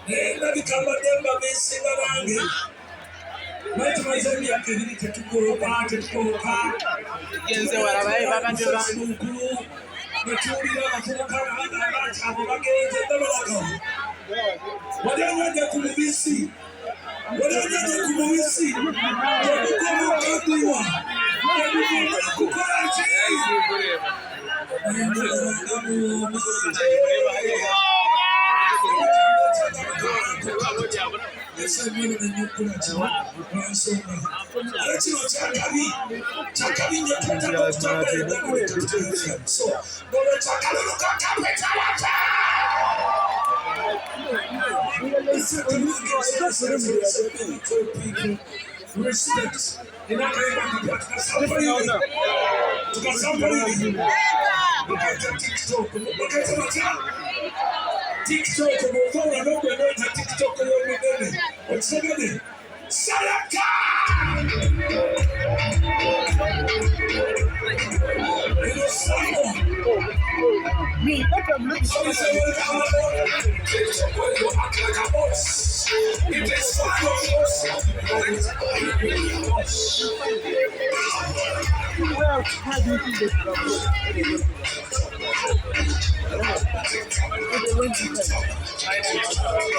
Naye ndabika mbadde mbamisinga nange. Naye tumaze emyaka 2 tetukooka, tetukooka. Genze wala baye babadde bangi. Netuwulira abavubuka nga bagamba nti abo bagenze ndabalaga. Wali onywedde ku mubisi, wali onywedde ku mubisi, tegukomokaguwa, tegugenda kukola ki? Nga muwooma. Ate kino kyakabi, kyakabi nnyo, twetaaga okutambula Uganda nekatutegeera. So nolwekyo akalulu ka kapitala. Respect. Tukasampalire bakaita TikTok, bakaita batya TikTok, bw'ova wano gwe noita TikTok y'omunene okitegedde. Salaka eno samo. It is Well, how do you think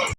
they